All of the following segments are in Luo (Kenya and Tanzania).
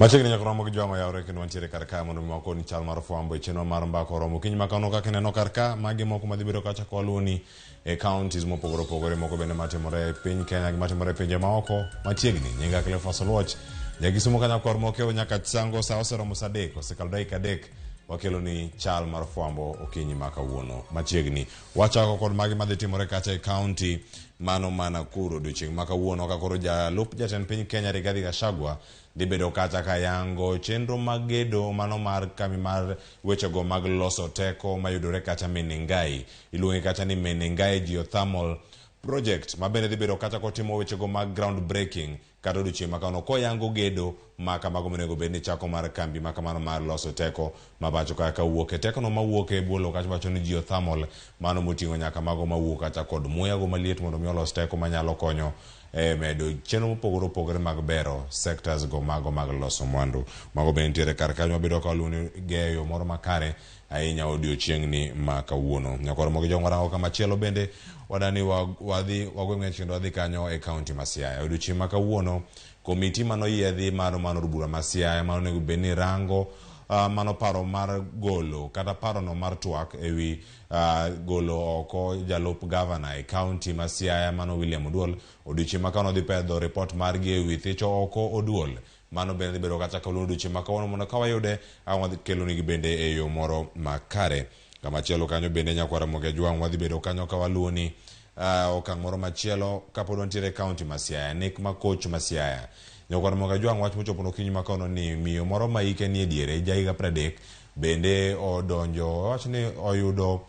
Machiegni nyaka romo gi jwang'o yawre kendo wantiere kar ka mondo mi wakoni chal mar fwambo e chenro mar mbaka oromo okinyi ma kawuono kaka ineno kar ka magi moko madhi bedo kacha kwa luoni e counties mopogore opogore moko bende matimore e piny Kenya gi matimore e pinje maoko machiegni. Nyinga Cleophas Oluoch Jakisumo ka nyakwar mokewo nyaka chango sa oseromo sa adek osekalo dakika adek wakelo ni chal mar fwambo okinyi ma kawuono machiegni. Wachako kod magi madhi timore kacha e county mano ma Nakuru odiochieng' ma kawuono ka koro jalup jatend piny Kenya Rigathi Gachagua dhi bedo kacha ka yango chenro mag gedo mano mar kambi mar wechego mag loso teko mayudore kacha Menengai. Iluonge kacha ni Menengai Geothermal Project ma bende dhi bedo kacha kotimo wechego mag ground breaking kata odiochieng' ma kawuono koyango gedo ma kamago monego bed ni chako mar kambi ma kamano mar loso teko ma pacho ka kawuok e tekono mawuok e bwo lowo kacha wacho ni geothermal mano moting'o nyaka mago mawuok kacha kod muya go maliet mondo mi olos teko manyalo konyo e medo chenro mopogore opogore mag bero sectors go mago mag loso mwandu. Mago bende nitiere kar kanyo wabedo ka waluwo geyo moro makare ahinya odiochieng'ni ma kawuono. Nyakwar Ramogi Jong warango kamachielo bende wadani wadhi wago ng'ech kendo wadhi kanyo e kaunti ma Siaya. Odiochieng' ma kawuono komiti manoyiedhi mar mano od bura ma Siaya mano onego bed ni rango mano paro mar golo kata parono mar twak ewi golo oko jalup gavana e kaunti ma Siaya mano William Oduol. Odiochieng' ma kawuono dhi pedho ripot margi ewi thicho oko Oduol. Mano bende dhi bedo kacha kawuono odiochieng' ma kawuono mondo ka wayude ang' wadhi kelonigi bende e yo moro makare. Kamachielo kanyo bende nyakwar Ramogi Ajwang' wadhi bedo kanyo ka waluwoni okang' moro machielo kapod wantiere e kaunti ma Siaya. Nek ma koch ma Siaya. Nyakwar Ramogi Ajwang' wach mochopo okinyi ma kawuono ni miyo moro ma hike nie diere ja higa 30 bende odonjo wach ni oyudo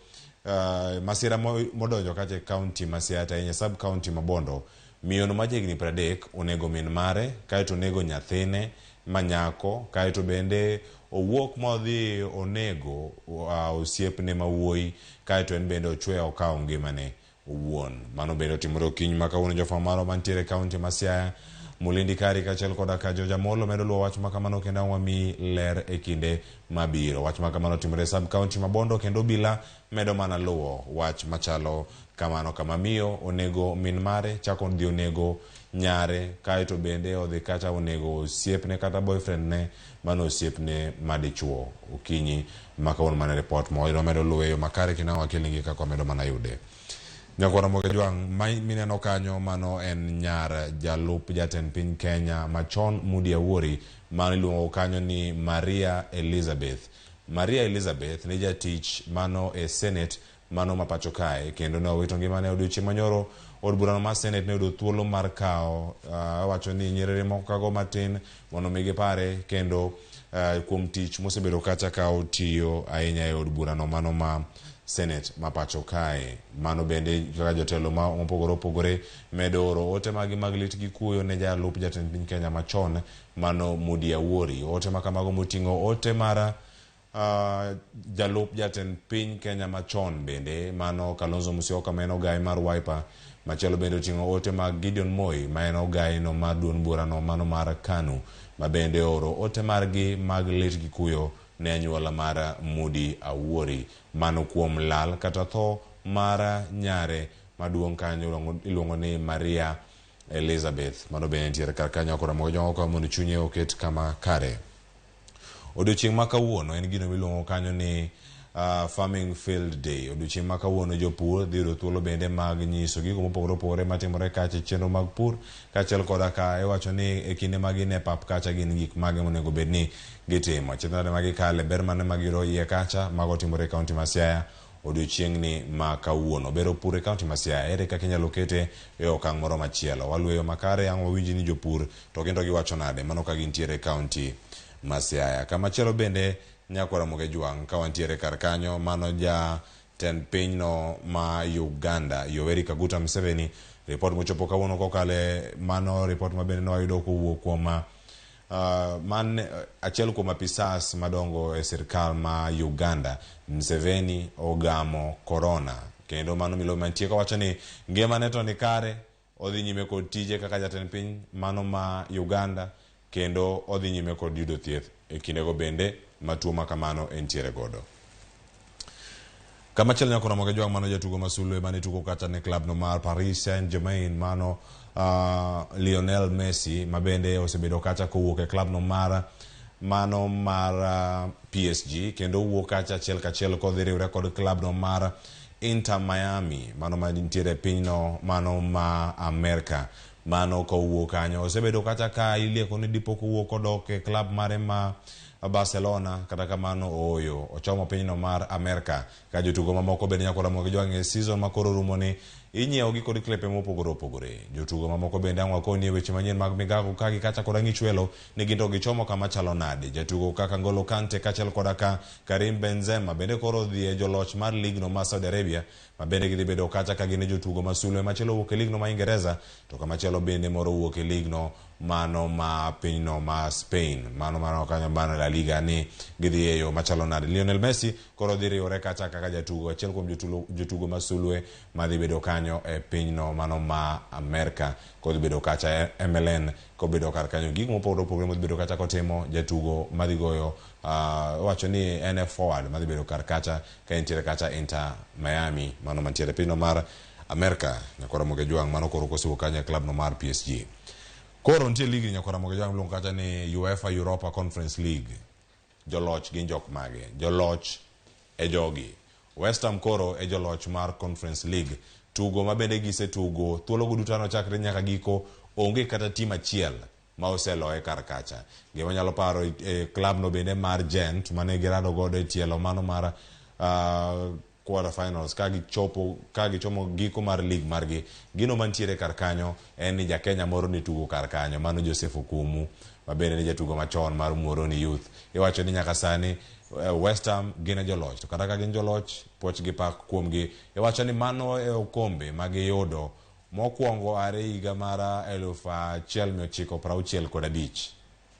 masira modonjo kacha e kaunti ma Siaya to ahinya sub kaunti ma Bondo. Miyono ma jahigni 30 onego min mare kaeto onego nyathine ma nyako kaeto bende owuok modhi onego osiepne ma wuoyi kaeto en bende ochweyo okawo ngimane owuon. Mano bende otimore okinyi ma kawuono jofwambo marwa mantiere e kaunti ma Siaya Mulindi Kari kaachiel koda ka George Amolo medo luwo wach ma kamano kendo ang' wamiyi ler e kinde mabiro. Wach ma kamano otimore e sub kaunti ma Bondo kendo obila medo mana luwo wach machalo kamano kama miyo onego min mare chako dhi onego nyare kaeto bende odhi kacha onego osiepne kata boyfriend ne mano osiepne madichuo okinyi ma kawuono mana report ma wamedo luwe e yo makare kendo ang' wakelnigi kaka wamedo mana yude. Nyakwar Ramogi Ajwang' ma mineno kanyo mano en nyar jalup jatend piny Kenya machon Moody Awuori mano iluongo kanyo ni Maria Elizabeth. Maria Elizabeth ne jatich mano e Senate mano ma pacho kae kendo ne owito ngimane odiochieng' manyoro od burano mar Senate ne oyudo thuolo mar kawo wacho ni nyiriri moko kago matin mondo mi gipare kendo kuom tich mosebedo kacha ka otiyo ahinya e od burano mano ma Senate ma pacho kae. Mano bende kaka jotelo ma mopogore opogore medo oro ote magi mag lit gi kuyo ne jalup jatend piny Kenya machon mano Moody Awuori. Ote ma kamago moting'o ote mar jalup jatend piny Kenya machon bende mano Kalonzo Musyoka ma en ogai mar Wiper. Machielo bende oting'o ote mag Gideon Moi ma en ogai no mar duond burano mano mar KANU ma bende oro ote margi mag lit gi kuyo ne anyuola mar Moody Awuori mano kuom lal kata tho mar nyare maduong' kanyo iluongo ni Maria Elizabeth. Mano bende nitiere kar kanyo koro Ramogi Jong okwayo mondo chunye oket kama kare. Odiochieng' ma kawuono en gino miluongo kanyo ni Farming Field Day. Odiochieng' ma kawuono jopur dhi yudo thuolo bende mag nyiso gigo mopogore opogore matimore kacha e chenro mag pur kaachiel koda ka iwacho ni e kinde ma gin e pap kacha gin gik mage monego bed ni gitimo. Achiedh nade ma gikale, ber mane ma giyudo iye kacha, mago timore e kaunti ma Siaya odiochieng'ni ma kawuono. Bero pur e kaunti ma Siaya, ere kaka inyalo kete e okang' moro machielo? Waluwo e yo makare, ang' wawinj ni jopur to gin to giwacho nade mano ka gintiere e kaunti ma Siaya. Kamachielo bende Nyakwar Ramogi Ajwang' ka wantiere kar kanyo mano jatend pinyno ma Uganda Yoweri Kaguta Museveni ripot mochopo kawuono kokale mano ripot ma bende newayudo kowuok kuom man achiel kuom apisas madongo e sirkal ma Uganda Museveni ogamo korona kendo mano milome mantie kowacho ni ngimane to ni kare odhi nyime kod tije kaka jatend piny mano ma Uganda kendo odhi nyime kod yudo thieth e kindego bende ma tuo ma kamano entiere godo. Kamachielo nyako Ramogi Ajwang' mano jatugo ma sulwe mane tugo kata ne klab no mar Paris Saint-Germain mano Lionel Messi ma bende osebedo kacha kowuok e klabno mar mano mar PSG kendo owuok kacha achiel kachiel kodhi riwre kod klabno mar Inter Miami mano mantiere e pinyno mano ma Amerka. Mano kowuok kanyo osebedo kacha ka ilieko ni dipo kowuok kodok e klab mare ma Barcelona, kata kamano ooyo ochomo pinyno mar Amerka. Ka jotugo mamoko bende nyaka Ramogi Jwang' e season ma koro rumoni inyiewo gi kod klepe mopogore opogore. Jotugo mamoko bende ang' wakoni e weche manyien mag migago ka gi kacha kod ang'ichwelo ni gin to gichomo kama chalo nade. Jatugo kaka N'Golo Kante kaachiel koda ka Karim Benzema bende koro odhi e joloch mar ligno ma Saudi Arabia ma bende gidhi bedo kacha ka gin e jotugo ma sulwe machielo owuok e ligno ma Ingereza to kamachielo bende moro owuok e ligno mano ma pinyno ma Spain, mano mano kanyo mano La Liga ni gidhi e yo machalo nade. Lionel Messi koro dhi riwore kacha kaka jatugo achiel kuom jotugo ma sulwe madhi bedo kanyo e pinyno mano ma Amerka kodhi bedo kacha e MLN kobedo kar kanyo gik mopogore opogore modhi bedo kacha kotimo jatugo madhi goyo owacho ni en e forward madhi bedo kar kacha ka entiere kacha Inter Miami mano mantiere e pinyno mar Amerka. Nyakwar Ramogi Jwang' mano koro kosewuok kanyo e klabno mar PSG. Koro nitie ligi Nyakwar Ramogi Jwang' miluongo kacha ni UEFA Europa Conference League. Joloch gin jok mage? Joloch e jogi. West Ham koro e joloch mar Conference League. Tugo ma bende gisetugo thuologo duto nochakre nyaka giko onge kata tim achiel ma oseloye kar kacha. Gima nyalo paro e klabno bende mar Gent mane girado godo e tielo mano mar quarter finals ka gichopo ka gichomo giko mar league margi. Gino mantiere kar kanyo en ni ja Kenya moro ne tugo kar kanyo mano Joseph Okumu ma bende ni jatugo machon mar Muhoroni Youth. Iwacho ni nyaka sani West Ham gin e joloch to kata ka gin joloch puoch gi pak kuomgi. Iwacho ni mano e okombe ma giyudo mokwongo are higa mar 1965.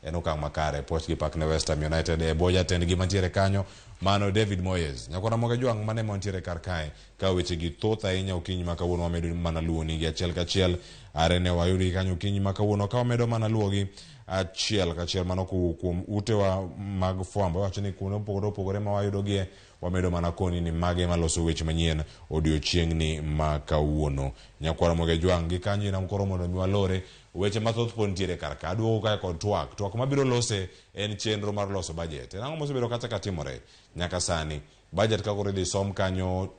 En okang' makare puoch gi pak ne West Ham United e bwo jatendgi mantiere kanyo mano David Moyes. Nyakwar Ramogi Jwang' mane mantiere kar kae ka weche gi thoth ahinya okinyi ma kawuono wamedo mana luwoni gi achiel kachiel are ne wayudgi kanyo okinyi ma kawuono ka wamedo mana luwogi achiel kachiel mano kowuok kuom utewa mag fwambo. Iwacho ni kuonde mopogore opogore ma wayudogie wamedo mana koni ni mage maloso weche manyien odiochieng'ni ma kawuono. Nyakwar Ramogi Jwang' gi kanyo inam koro mondo mi walore weche mathoth pod nitiere kar ka. Aduogo kae kod twak. Twak mabiro lose en chenro mar loso budget. En ang'o mosebedo kacha ka timore nyaka sani? Budget ka koro idhi som kanyo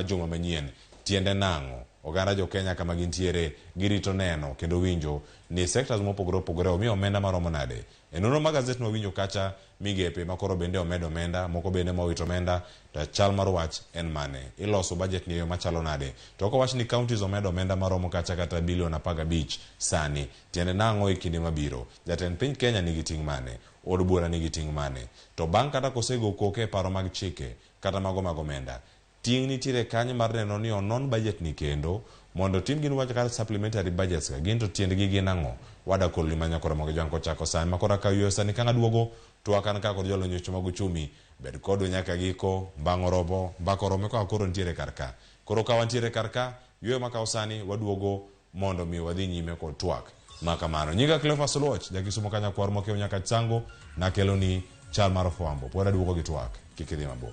juma manyien. Tiende nang'o? Oganda jo Kenya kama gintiere girito neno kendo winjo ni sectors mopogore opogore omi omenda maromo nade. E nonro mag gazet mawinjo kacha migepe ma koro bende omed omenda, moko bende mowito omenda, to chal mar wach en mane? Iloso budget ni e yo machalo nade? To kowach ni counties omed omenda maromo kacha kata bilion 15 sani, tiende nang'o e kinde mabiro? Jatend piny Kenya nigi ting' mane? Od bura nigi ting' mane? To bang' kata kosego koke e paro mag chike kata mago mag omenda, ting' nitiere kanyo mar neno ni onon budget ni kendo mondo tim gin wach kaka supplementary budgets ka gin to tiendgi gin ang'o? Wada kolni ma Nyakwar Ramogi Jwang' kochako sani ma koro akaw yo sani ka ng'aduogo twak an ka kod jolony weche mag uchumi bed kodwa nyaka giko mbang' oromo mbaka oromo kaka koro nitiere kar ka. Koro ka wantiere kar ka yueyo makawo sani waduogo mondo mi wadhi nyime kod twak ma kamano. Nyinga Cleophas Oluoch, jakisumo ka nyakwar mokiewo nyaka Chango, nakelo ni chal mar fwambo. Pod aduogo gi twak, kik idhi mabor.